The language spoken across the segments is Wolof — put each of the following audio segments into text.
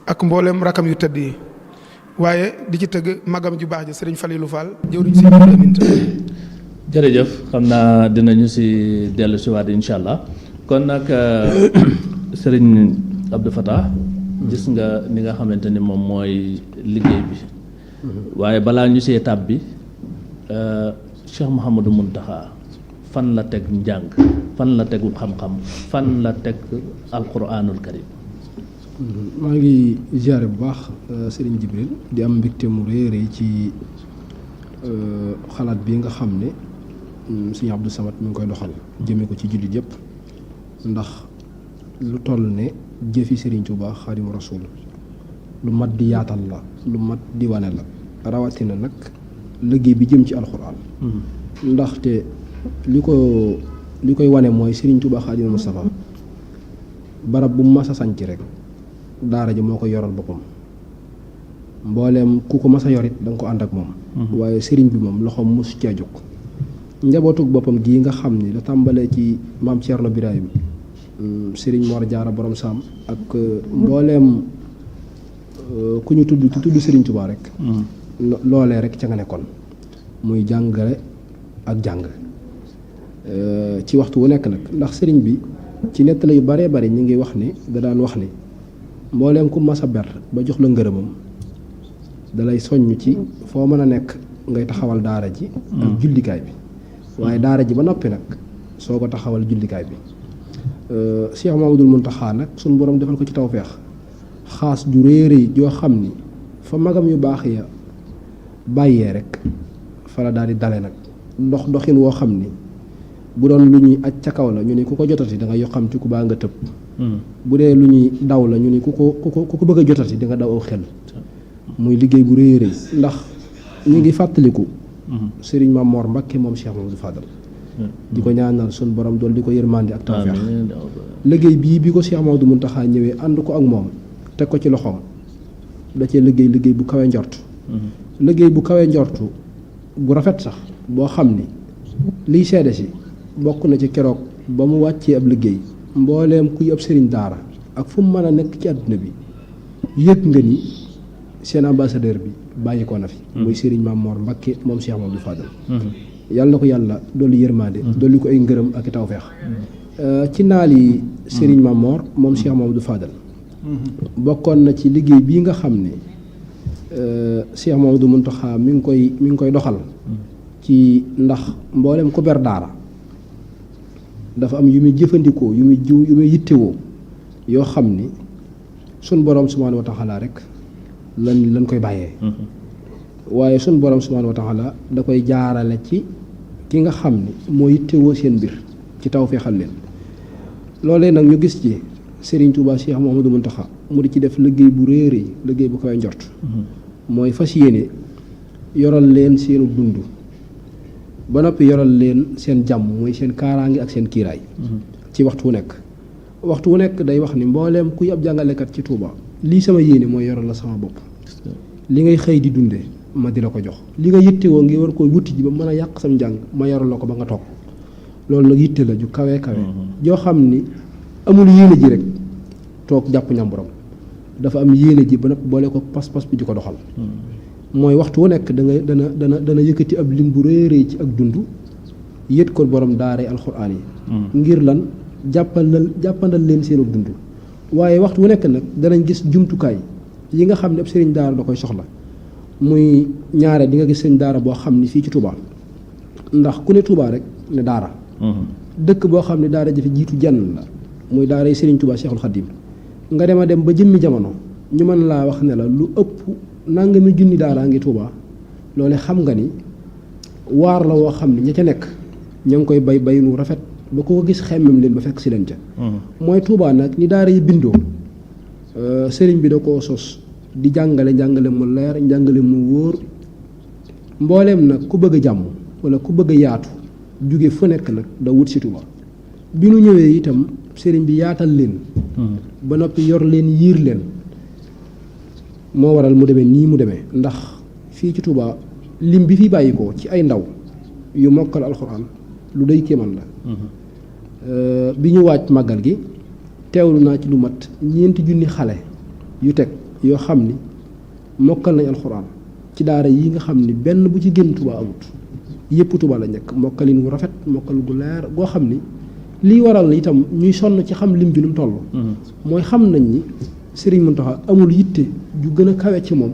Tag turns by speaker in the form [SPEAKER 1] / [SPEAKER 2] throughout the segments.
[SPEAKER 1] ak mboolem rakam yu tëdd yi waaye di ci tëgg magam ju baax ji sëriñ Falilou Fall jëwriñ si Amin.
[SPEAKER 2] jërëjëf xam naa dinañu si dellu si waat incha allah kon nag sëriñ Abdou Fatah gis nga ni nga xamante ni moom mooy liggéey bi waaye balaa ñu see tab bi Cheikh Mouhamadou Mountakha fan la teg njàng fan la tegu xam-xam fan la teg alquranul karim.
[SPEAKER 3] maa ngi ziare bu baax Serigne Jibril di am mbégte mu rëy rëy ci xalaat bi nga xam ne Serigne Abdou Samad mi ngi koy doxal jëmee ko ci jullit yëpp ndax lu toll ne jëfi Serigne Touba Xaadimu Rasuul lu mat di yaatal la lu mat di wane la rawatina nag liggéey bi jëm ci alxuraan ndaxte li koy wane mooy Serigne Touba Xaadimu Mustafa barab bu mas a sanc rek daara ji moo ko yoral boppam mbooleem ku ko mas a yorit da nga ko ànd ak moom waaye sëriñ bi moom loxoom mosu cee jóg njabootug boppam gii nga xam ni la tàmbalee ci maam Thierno Birahim sëriñ Mor Jaara borom Saam ak mbooleem ku ñu tudd sëriñ Touba rek loolee rek ca nga nekkoon muy jàngale ak jàng ci waxtu wu nekk nag ndax sëriñ bi ci nettali yu baree bari ñu ngi wax ni da daan wax ni mbooleem ku mas a ber ba jox la ngërëmam dalay soññ ci foo mën a nekk ngay taxawal daara ji ak jullikaay bi waaye daara ji ba noppi nag soo ko taxawal jullikaay bi Cheikh Mamadou Mountakha nag suñu borom defal ko ci tawfeex xaas ju réeréy joo xam ni fa magam yu baax ya bàyyee rek fa la daal di dale nag doxin woo xam ni bu doon lu ñuy aj ca kaw la ñu ni ku ko jotati da nga yoxamti ku baa nga tëb bu dee lu ñuy daw la ñu ni ku ko bëgg a jotati di nga daw aw xel muy liggéey bu rëy rëy ndax ñu ngi fàttaliku Serigne Mame Mor Mbacké moom Cheikh Mamadou Fadal di ko ñaanal sun borom dool di ko yërmandi ak tawfeex liggéey bii bi ko Cheikh Mamadou Mountakha ñëwee ànd ko ak moom teg ko ci loxoom da cee liggéey bu kawe njort liggéey bu kawe njortu bu rafet sax boo xam ni liy seede si bokk na ci keroog ba mu wàccee ab liggéey mbooleem kuy ab sëriñ daara ak fu mu mën a nekk ci àdduna bi yëg nga ni seen ambassadeur bi bàyyi ko na fi muy sëriñ Mame Mor Mbacké moom Cheikh Mamadou Fadal yàlla na ko yàlla dolli yërmande dolli ko ay ngërëm ak i tawfeex ci naal yi sëriñ Mame Mor moom Cheikh Mamadou Fadal bokkoon na ci liggéey bii nga xam ne Cheikh Mamadou Mountakha mi ngi koy doxal ci ndax mboolem ku ber daara dafa am yu muy jëfandikoo yu muy yittewoo yoo xam ni sun borom subhaanahu wa taala rek lan koy bàyyee waaye sun borom subhaanahu wa taala da koy jaarale ci ki nga xam ni moo yittewoo seen mbir ci tawfeexal leen loolee nag ñu gis ci Serigne Touba Cheikh Mouhamadou Mountakha mu di ci def liggéey bu réeréy liggéey bu koy njort mooy fas yéene yoral leen seenu dund ba noppi yoral leen seen jàmm mooy seen kaaraange ak seen kiiraay ci waxtu wu nekk day wax ni mbooleem kuy ab jàngalekat ci Touba lii sama yéene mooy yoral la sama bopp li ngay xëy di dunde ma di la ko jox li nga yittewoo ngi war koy wuti ji ba mën a yàq sam njàng ma yoral la ko ba nga toog loolu nag yitte la ju kawe joo xam ni amul yéene ji rek toog jàpp ñamburam dafa am yéene ji ba nag boole ko pas-pas bi di ko doxal mooy waxtu wu nekk dana yëkkati ab lim bu rëy ci ak dund yët ko borom daaray alxuraan yi ngir lan jàppandal leen seenu dund waaye waxtu wu nekk nag danañ gis jumtukaay yi nga xam ne ab sëriñ daara da koy soxla muy ñaare di nga gis sëriñ daara boo xam ni fii ci Touba ndax ku ne Touba rek ne daara dëkk boo xam ne daara jafe jiitu jenn la muy daara yi sëriñ Touba Cheikhul Khadim nga dem a dem ba jëmmi jamono ñu mën laa wax ne la lu ëpp nangami junni daaraa ngi Touba loole xam nga ni waar la woo xam ne ña ca nekk ña ngi koy bay nu rafet ba ko gis xemmem leen ba fekk si leen ca mooy Touba nag ni daara yi bindoo sëriñ bi da koo sos di njàngale mu leer njàngale mu wóor mbooleem nag ku bëgg a jàmm wala ku bëgg a yaatu jóge fu nekk nag da wut si Touba bi nu ñëwee itam sëriñ bi yaatal leen ba noppi yor leen yiir leen moo waral mu demee nii mu demee ndax fii ci Touba lim bi fi bàyyi ko ci ay ndaw yu mokkal alxuraan lu day kéemaan la bi ñu waaj màggal gi teewlu naa ci lu mat 4 junni xale yu teg yoo xam ni mokkal nañ alxuraan ci daara yi nga xam ni benn bu ci génn Touba amut yëpp Touba la nekk mokkalin wu rafet mokkal gu leer goo xam ni lii waral itam ñuy sonn ci xam lim bi nu mu toll. mooy xam nañ ni Serigne Mountakha amul yitte ju gën a kawe ci moom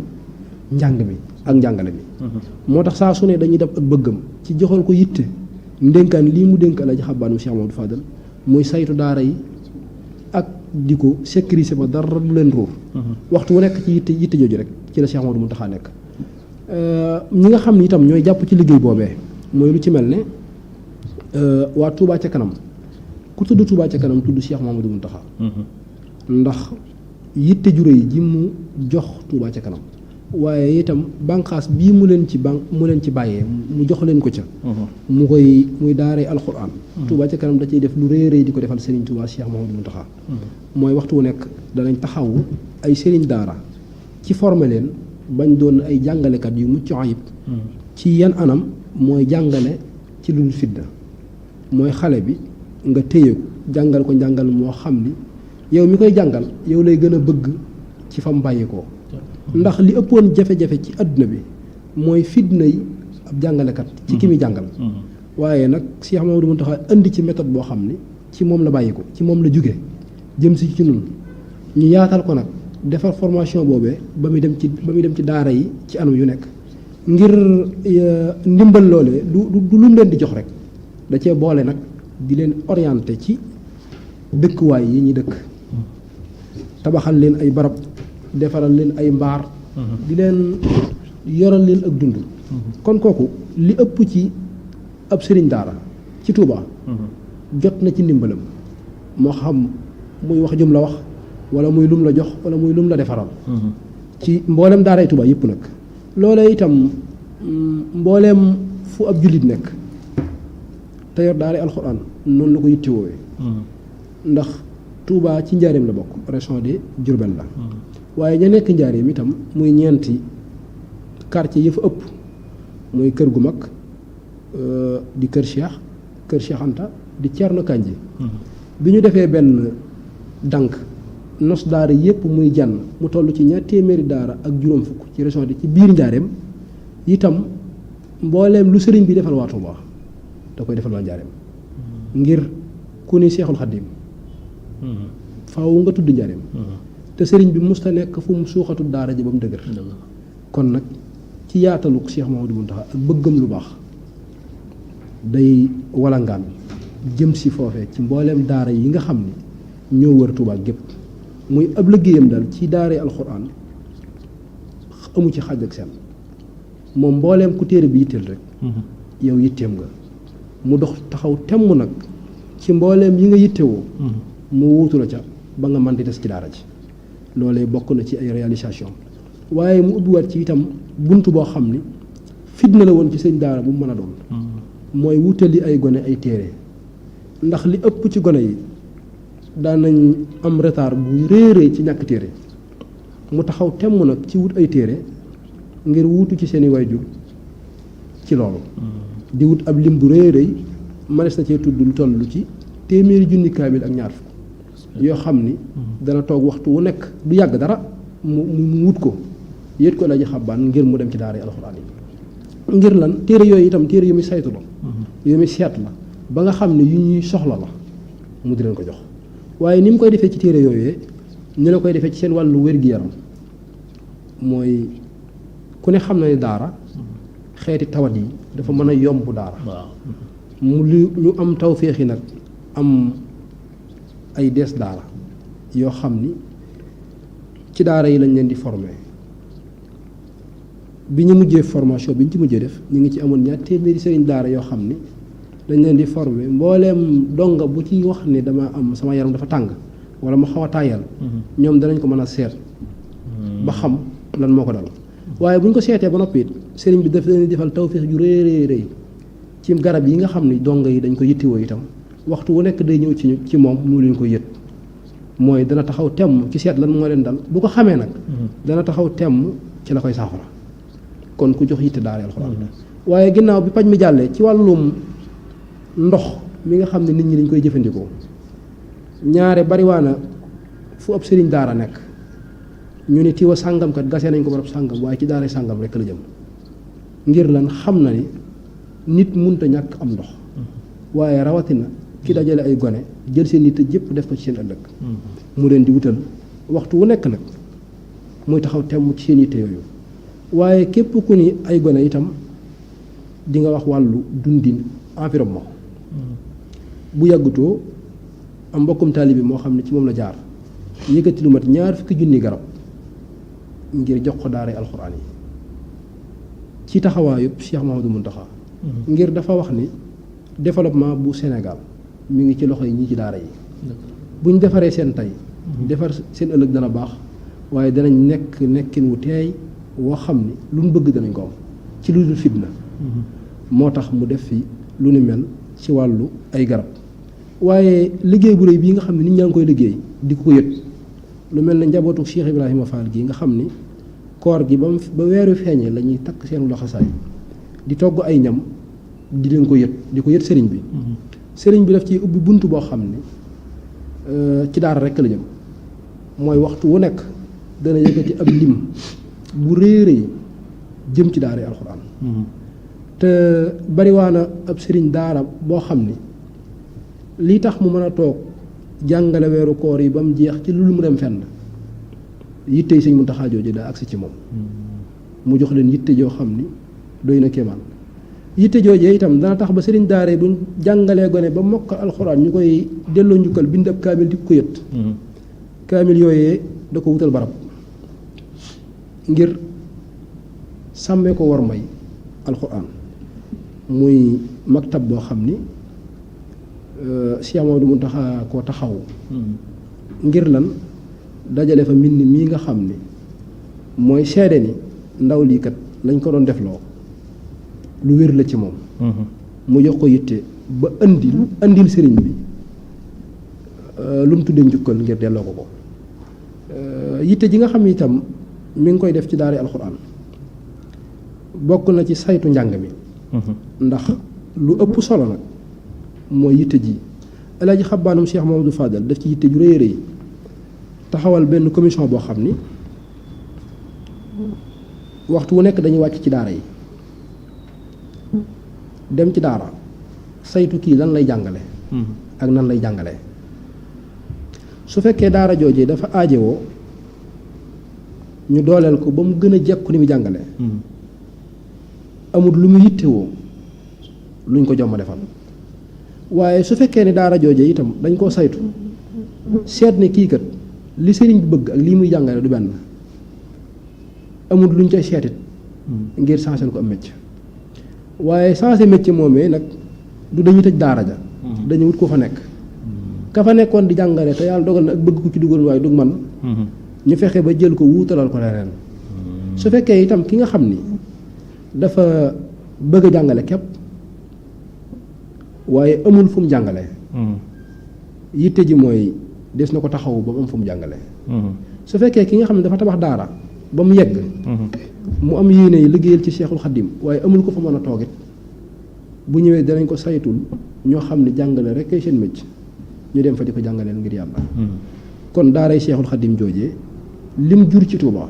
[SPEAKER 3] njàng mi ak njàngale mi. moo tax saa su ne dañuy def ak bëggam ci joxal ko yitte ndénkaan lii mu dénk Alaaji Xabbaan mu Cheikh Mamadou Fadal muy saytu daara yi ak di ko sécuriser ba dara du leen ruur. waxtu wu nekk ci yitte jooju rek ci la Cheikh Mamadou Mountakha nekk. ñi nga xam ni itam ñooy jàpp ci liggéey boobee mooy lu ci mel ne waa Touba ca kanam ku tudd Touba ca kanam tudd Cheikh Mamadou Mountakha. ndax yitte ju rëy ji mu jox Touba ca kanam waaye itam bànqaas bii mu leen ci bàyyee mu jox leen ko ca. muy daaray alxuraan. Touba ca kanam da ciy def lu rëy rëy di ko defal Serigne Touba Cheikh Mamadou Mountakha. mooy waxtu wu nekk danañ taxawu ay Serigne daara ci former leen bañ doon ay jàngalekat yu mucc ayib. ci yan anam mooy jàngale ci lu dul fitna mooy xale bi nga téye ko jàngal ko njàngal moo xam ni yow mi koy jàngal yow lay gën a bëgg ci fa mu bàyyi ko ndax li ëppoon jafe-jafe ci àdduna bi mooy fitna yi ab jàngalekat ci ki muy jàngal. waaye nag Cheikh Mamadou Mountakha indi ci méthode boo xam ni ci moom la bàyyi ko ci moom la jóge jëm si ci ñun ñu yaatal ko nag defar formation boobee ba muy dem ci daara yi ci anam yu nekk ngir ndimbal loolee du lu mu leen di jox rek da cee boole nag di leen orienté ci dëkkuwaay yi ñuy dëkk tabaxal leen ay barab defaral leen ay mbaar di leen yoral leen ak dund kon kooku li ëpp ci ab sëriñ daara ci Touba jot na ci ndimbalam moo xam muy wax jum la wax wala muy lum la jox wala muy lum la defaral ci mboolem daaray Touba yëpp nag loolee itam mbooleem fu ab jullit nekk te yor daaray alxuraan noonu la ko yitte woowee ndax Touba ci njaareem la bokk région de Diourbel la waaye ña nekk njaareem itam muy ñeenti quartier yi fa ëpp muy kër gu mag di kër Cheikh Anta di Thierno Kandji bi ñu defee benn dànk nos daara yépp muy jànn mu toll ci 2 téeméeri daara ak juróom fukk ci région de ci biir njaareem itam mbooleem lu sëriñ bi defal waa Touba da koy defal waa njaareem ngir ku ni Seexul Xaddim faaw nga tudd njaareem te sëriñ bi musta nekk fu mu suuxatu daara ji ba mu dëgër kon nag ci yaatalu Cheikh Mamadou Mountakha ak bëggam lu baax day walangaan jëm si foofee ci mbooleem daara yi nga xam ni ñoo wër Touba gépp muy ab liggéeyam daal ci daaree alxuraan amu ci xàjj ak seen moom mbooleem ku téere bi yitteel rek yow yitteem nga mu dox taxaw temm nag ci mbooleem yi nga yittewoo mu wuutu la ca ba nga mën di des ci daara ji loolee bokk na ci ay réalisation waaye mu ubbiwaat ci itam bunt boo xam ni fitna la woon ci sëñ daara bu mu mën a doon mooy wutali ay gone ay téere ndax li ëpp ci gone yi daanañ am retard bu réeree ci ñàkk téere mu taxaw temm nag ci wut ay téere ngir wuutu ci seeni waajur ci loolu di wut ab lim bu réeree mënees na cee tudd lu toll ci 100 kaamil ak ñaar fukk yoo xam ni dana toog waxtu wu nekk du yàgg dara mu wut ko yéet ko Alaaji Xabbaan ngir mu dem ci daara yi alxuraan yi ngir lan téere yooyu itam téere yu muy saytu la yu muy seet la ba nga xam ne yu ñuy soxla la mu di leen ko jox waaye ni mu koy defee ci téere yooyu ni la koy defee ci seen wàllu wér-gi-yaram mooy ku ne xam na ne daara xeeti tawat yi dafa mën a yomb daara mu li ñu am tawféex yi nag am ay dees daara yoo xam ni ci daara yi lañ leen di former bi ñu mujjee formation bi ñu ci mujjee def ñu ngi ci amoon 2 téeméeri sëriñ daara yoo xam ni dañ leen di former mbooleem donga bu ci wax ni dama am sama yaram dafa tàng wala ma xaw a tàyyal ñoom danañ ko mën a seet ba xam lan moo ko dal waaye bu ñu ko seetee ba noppi sëriñ bi daf leen di defal tawféex ju rëy rëy ci garab yi nga xam ni donga yi dañ ko yittewoo itam waxtu wu nekk day ñëw ci moom mu leen ko yët mooy dana taxaw temm ci seet lan moo leen dal bu ko xamee nag dana taxaw temm ci la koy saafara kon ku jox yitte daara alxuraan waaye ginnaaw bi paj mi jàllee ci wàllum ndox mi nga xam ne nit ñi dañ koy jëfandikoo ñaare bariwaana fu ab sëriñ daara nekk ñu ni tiwa sàngam kat gasee nañ ko barab sàngam waaye ci daara sàngam rek la jëm ngir lan xam na ni nit munta ñàkk am ndox waaye rawatina ki dajale ay gone jël seen nit jëpp def ko ci seen ëllëg mu leen di wutal waxtu wu nekk nag muy taxaw temm ci seen yitte yooyu waaye képp ku ni ay gone itam di nga wax wàllu dundin environnement bu yàggutoo am mbokkum taalibi moo xam ne ci moom la jaar yëkkati lu mat 20 junni garab ngir jox ko daaray alxuraan yi ci taxawaayu Cheikh Mouhamadou Mountakha ngir dafa wax ni développement bu Sénégal mi ngi ci loxo yi ñii ci daara yi bu ñu defaree seen tey defar seen ëllëg dana baax waaye danañ nekkin wu teey woo xam ni lu ñu bëgg danañ ko am ci lu dul fitna moo tax mu def fi lu ni mel ci wàllu ay garab waaye liggéey bu réy bii nga xam ne nit ñaa ngi koy liggéey di ko yët lu mel ne njabootu Cheikh Ibrahima Fall gii nga xam ni koor gi ba weeru feeñee la ñuy takk seen loxosaay di togg ay ñam di leen ko yët di ko yët sëriñ bi sëriñ bi daf ci ubbi bunt boo xam ne ci daara rekk la jëm mooy waxtu wu nekk dana yëkkati ab lim bu réeréy jëm ci daara alxuraan te bariwaana ab sëriñ daara boo xam ni lii tax mu mën a toog jàngale weeru koor yi ba mu jeex ci lu mu dem fenn yitte Sëñ Muntaxa jooju daa agsi ci moom mu jox leen yitte joo xam ni doy na kéemaan yitte joojee itam dana tax ba sëriñ daara buñ jàngalee gone ba mokkal alxuraan ñu koy delloo njukkal bind ab kaamil di ko yët kaamil yooyee da ko wutal barab ngir sàmmee ko war may alxuraan muy maktab boo xam ni Cheikh Mamadou Mountakha koo taxaw ngir lan dajale fa mbind mii nga xam ni mooy seede ni ndaw lii kat lañ ko doon defloo lu wér la ci moom mu jox ko yitte ba andil sëriñ bi lu mu tuddee njukkal ngir delloo ko yitte ji nga xam ni itam mi ngi koy def ci daara alxuraan bokk na ci saytu njàng mi ndax lu ëpp solo nag mooy yitte ji El Hadj Xabbaanum Cheikh Mamadou Fadal def ci yitte ju rëy rëy taxawal benn commission boo xam ni waxtu wu nekk dañuy wàcc ci daara yi dem ci daara saytu kii lan lay jàngale ak nan lay jàngale su fekkee daara joojee dafa aajewoo ñu dooleel ko ba mu gën a jekku ni mu jàngale amul lu mu yittewoo luñ ko jomma defal waaye su fekkee ne daara jooje itam dañ koo saytu seet ne kii kat li sëriñ bi bëgg ak lii muy jàngale du benn amul luñ cay seetit ngir changer ko am métier waaye changer métier moomee nag du dañuy tëj daara ja dañu wut ko fa nekk ka fa nekkoon di jàngale te yàlla dogal na ak bëgg ko ci dugal waaye du man ñu fexe ba jël ko wuutalal ko leneen su fekkee itam ki nga xam ni dafa bëgg a jàngale képp waaye amul fu mu jàngale yitte ji mooy des na ko taxawu ba mu am fu mu jàngale su fekkee ki nga xam ne dafa tabax daara ba mu yegg mu am yéene yi liggéeyal ci Seexul Xaddim waaye amul ko fa mën a toogit bu ñëwee danañ ko saytul ñoo xam ne jàngale rek kay seen mëcc ñu dem fa di ko jàngaleel ngir yàlla kon daaray Seexul Xaddim joojee lim jur ci Tuuba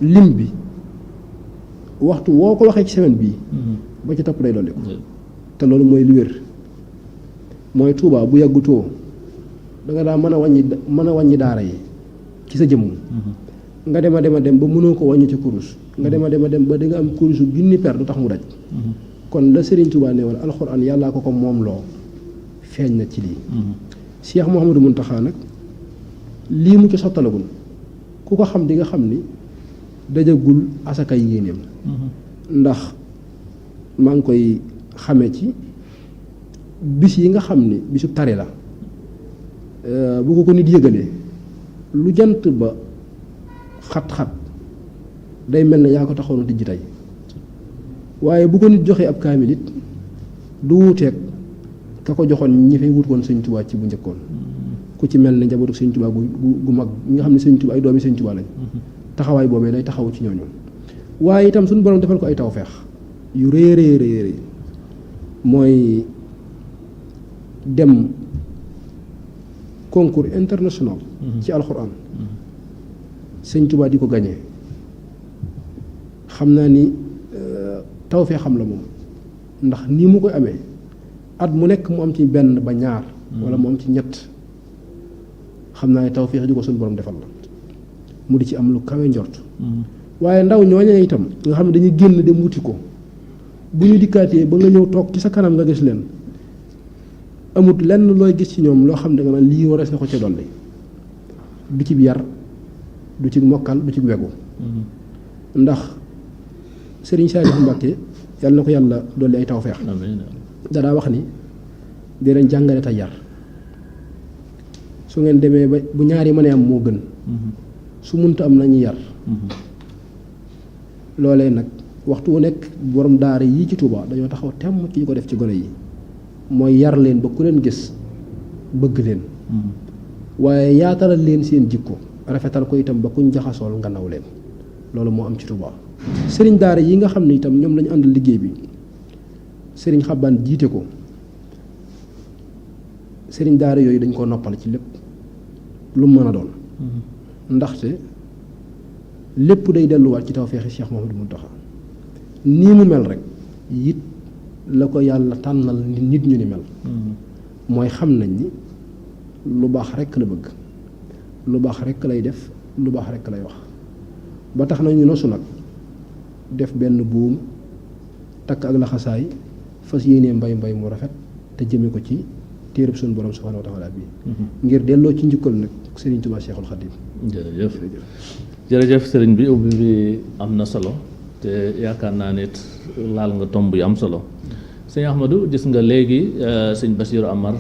[SPEAKER 3] lim bi waxtu woo ko waxee ci semaine bii ba ci topp day dolli ko te loolu mooy li wér mooy Tuuba bu yàggutoo da nga daa mën a wàññi daara yi ci sa jëmm nga dem a dem ba mënoo ko wàññi ci kurus nga dem a dem ba di nga am kurusu junni per du tax mu daj kon la Serigne Touba ne woon alxuraan yàllaa ko moom loo feeñ na ci lii Cheikh Mouhamadou Mountakha nag lii mu ci sottalagul ku ko xam di nga xam ni dajagul asakay yéeneem ndax maa ngi koy xame ci bis yi nga xam ni bisu tari la bu ko nit yëgalee lu jant ba xat-xat day mel ne yaa ko taxoon tijji tey waaye bu ko nit joxee ab kaamil it du wuuteeg ka ko joxoon ñi fay wut woon Sëñ Tuubaa ci bu njëkkoon ku ci mel ne njabootu Sëñ Tuubaa gu mag ñi nga xam ne Sëñ Tuubaa ay doomi Sëñ Tuubaa lañ taxawaay boobee day taxaw ci ñooñu waaye itam suñu borom defal ko ay tawfeex yu rëy mooy dem concours international ci alxuraan sëñ Tuubaa di ko gañe xam naa ni tawfeex xam la moom ndax nii mu koy amee at mu nekk mu am ci benn ba ñaar wala mu am ci ñett xam naa ne tawfeex ji ko suñu borom defal la mu di ci am lu kawe njort waaye ndaw ñooñee itam nga xam ne dañuy génn dem wuti ko bu ñu dikkaatee ba nga ñëw toog ci sa kanam nga gis leen amut lenn looy gis ci ñoom loo xam ne nga naan lii warees na ko ca dolli du ci yar du ci mokkal du ci wegu ndax Sëriñ Saaliu Mbàkke yàlla na ko yàlla dolli ay tawfeex danaa wax ni di leen jàngale te yar su ngeen demee ba bu ñaari mënee am moo gën su munta am nañu yar loolee nag waxtu wu nekk borom daara yii ci Touba dañoo taxaw temm ci ko def ci gone yi mooy yar leen ba ku leen gis bëgg leen waaye yaatalal leen seen jikko rafetal ko itam ba kuñ jaxasool nga naw leen loolu moo am ci Touba sëriñ daara yi nga xam ne itam ñoom lañu àndal liggéey bi sëriñ Xabaan jiite ko sëriñ daara yooyu dañ koo noppal ci lépp lu mu mën a doon ndaxte lépp day delluwaat ci tawfeexi Cheikh Mouhamadou Mountakha nii mu mel rek it la ko yàlla tànnal nit ñu ni mel mooy xam nañ ni lu baax rekk la bëgg lu baax rekk lay def lu baax rekk lay wax ba tax na ñu nosu nag def benn buum takk ak laxasaay fas yéenee mbay mu rafet te jëme ko ci téereb suñu borom subhanahu wa taala bi ngir delloo ci njukkal nag Serigne Touba Cheikhul Khadim.
[SPEAKER 2] jërëjëf sëriñ bi ubbi bi am na solo te yaakaar naa ne laal nga tomb yu am solo sëñ Ahmadou gis nga léegi sëñ Bassirou Amar